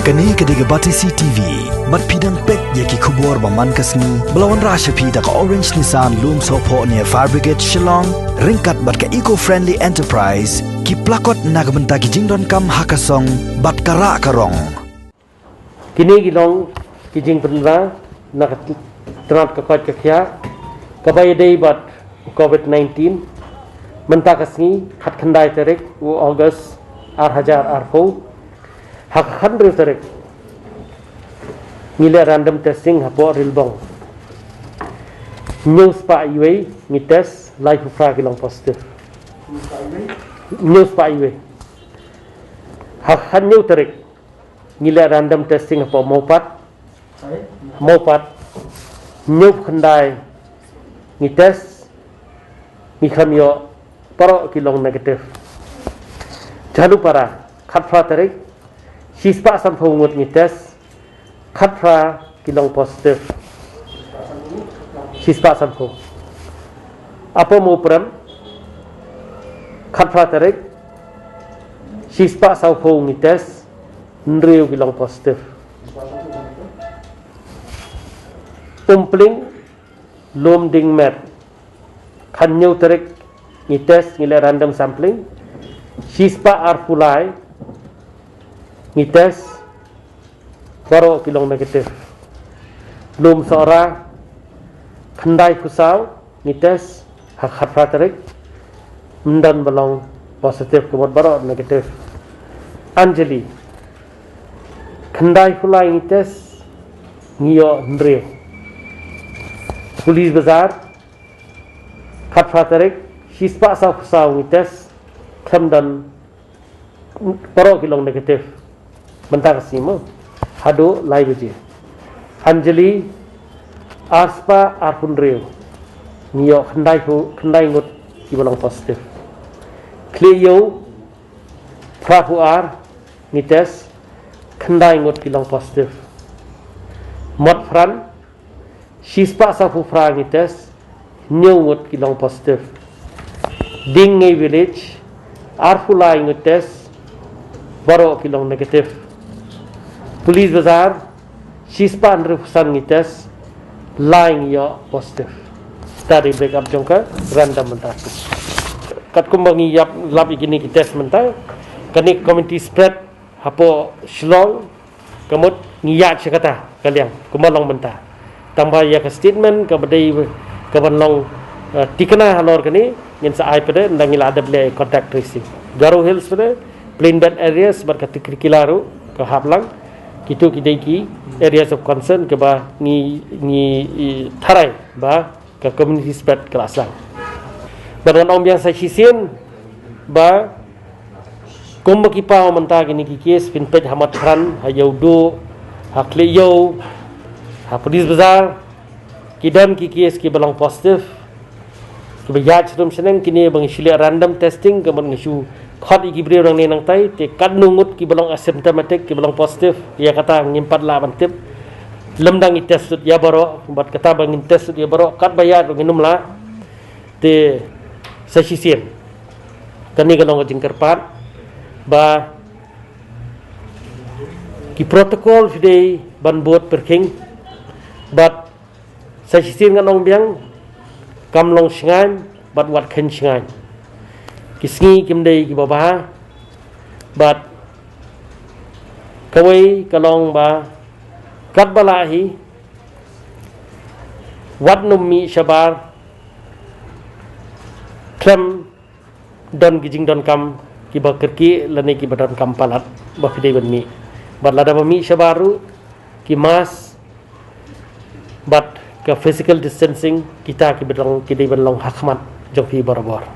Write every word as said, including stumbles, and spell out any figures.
Kane ka dei ka Batesi T V. Bad phi dang peit ïa ki khubor ba man ka sngi ba la wanrah sha phi da ka Orange Nissan, Lumsohphoh near Fire Brigade, Shillong, ryngkat bad ka Eco Friendly Enterprise, ki plakot na ka bynta ki jingdonkam ha ka song bad ka rah ka rong. Kine ki long ki jingpynbna na ka tnat ka koit ka khiah kaba ïadei bad u Covid nineteen. Mynta ka sngi, khatkhyndai tarik u August ar hajar arphew, ha ka khathynriew tarik ngi leh random testing hapoh Rilbong. Hynñiew spah iwei ngi test, laiphew phra ki long positive. Hynñiew spah iwei. Ha ka khathynñiew tarik ngi leh random testing hapoh Mawpat. Mawpat, hynñiewphew khyndai ngi test, ngi kham ïoh baroh ki long negative. Jhalupara, khatphra tarik, shispah sanphew ngut ngi test, khatphra ki long positive. Shispah sanphew. Upper Mawprem, khatphra tarik, shispah sawphew ngi test, hynriew ki long positive. Umpling, Lumdiengmat, khathynñiew tarik ngi test, ngi leh random sampling, shispah arphew lai ngi test, baroh ki long negative. Lumsohra, khyndaiphew saw ngi test ha ka khatphra tarik, ym don ba long positive, ka mut baroh negative. Anjali, khyndaiphew lai ngi test, ngi ïoh hynriew. Police Bazar, khatphra tarik, shispah sawphew saw ngi test, khlem don, baroh ki long negative. Mynta ka sngi mo, haduh lai baje. Anjali, arspah arphew hynriew, ngi ïoh khyndai phew, khyndai ngut kiba long positive. Khlieh Ïew, phraphew ar ngi test, khyndai ngut ki long positive. Motphran, shispah sawphew phra ngi test, hynñiew ngut ki long positive. Diengngei Village, arphew lai ngi test, baroh ki long negative. Police Bazar, shispah hynriewphew san ngi test, lai ngi ïoh positive. Study break up jong ka random mynta. Katkum ba ngi ïap lap ïa kine ki test mynta, kane community spread hapoh Shillong, ka mut ngi ïaid sha kata ka liang kumba long mynta. Tang ba ïa ka statement kaba dei kaban long, eh, thikna halor kane, ngin sa ai pat de, ynda ngi la dep leh contact tracing. Garo Hills pat de, plain belt areas bad ka Tikrikilla ruh ka hap lang. Kito ki dei ki areas of concern kaba ngi, ngi, i, tharai ba ka community spread ka la sdang. Bad ngan ong biang sa shisien ba kumba ki paw mynta kine ki case, phin peit ha Motphran, ha Ïewduh, ha Khlieh Ïew, ha Police Bazar, ki don ki case kiba long positive, kiba ïaid sharum shaneng. Kine ba ngi shu leh random testing, ka mut ngi shu khot ïa ki briew nangne nangtai, te katno ngut kiba long asymptomatic, kiba long positive, ïa kata ngim pat lah ban tip. Lymda ngi test sut ïa baroh, bad kata ba ngin test sut ïa baroh, katba ïaid ruh ngin ym lah. Te sa shisien, kane ka long ka jingkyrpad ba ki protocol phi dei ban bud pyrkhing, bad sa shisien ngan ong biang, kam long shngaiñ bad wat kheiñ shngaiñ. Ki sngi kim dei kiba bha, bad kawei ka long ba katba lah hi, wat nym mih shabar khlem don ki jingdonkam kiba kyrkieh lane kiba donkam palat ba phi dei ban mih. Bad lada ba mih shabar ruh, ki mask bad ka physical distancing, kita kiba long, ki dei ban long ha khmat jong phi barabor.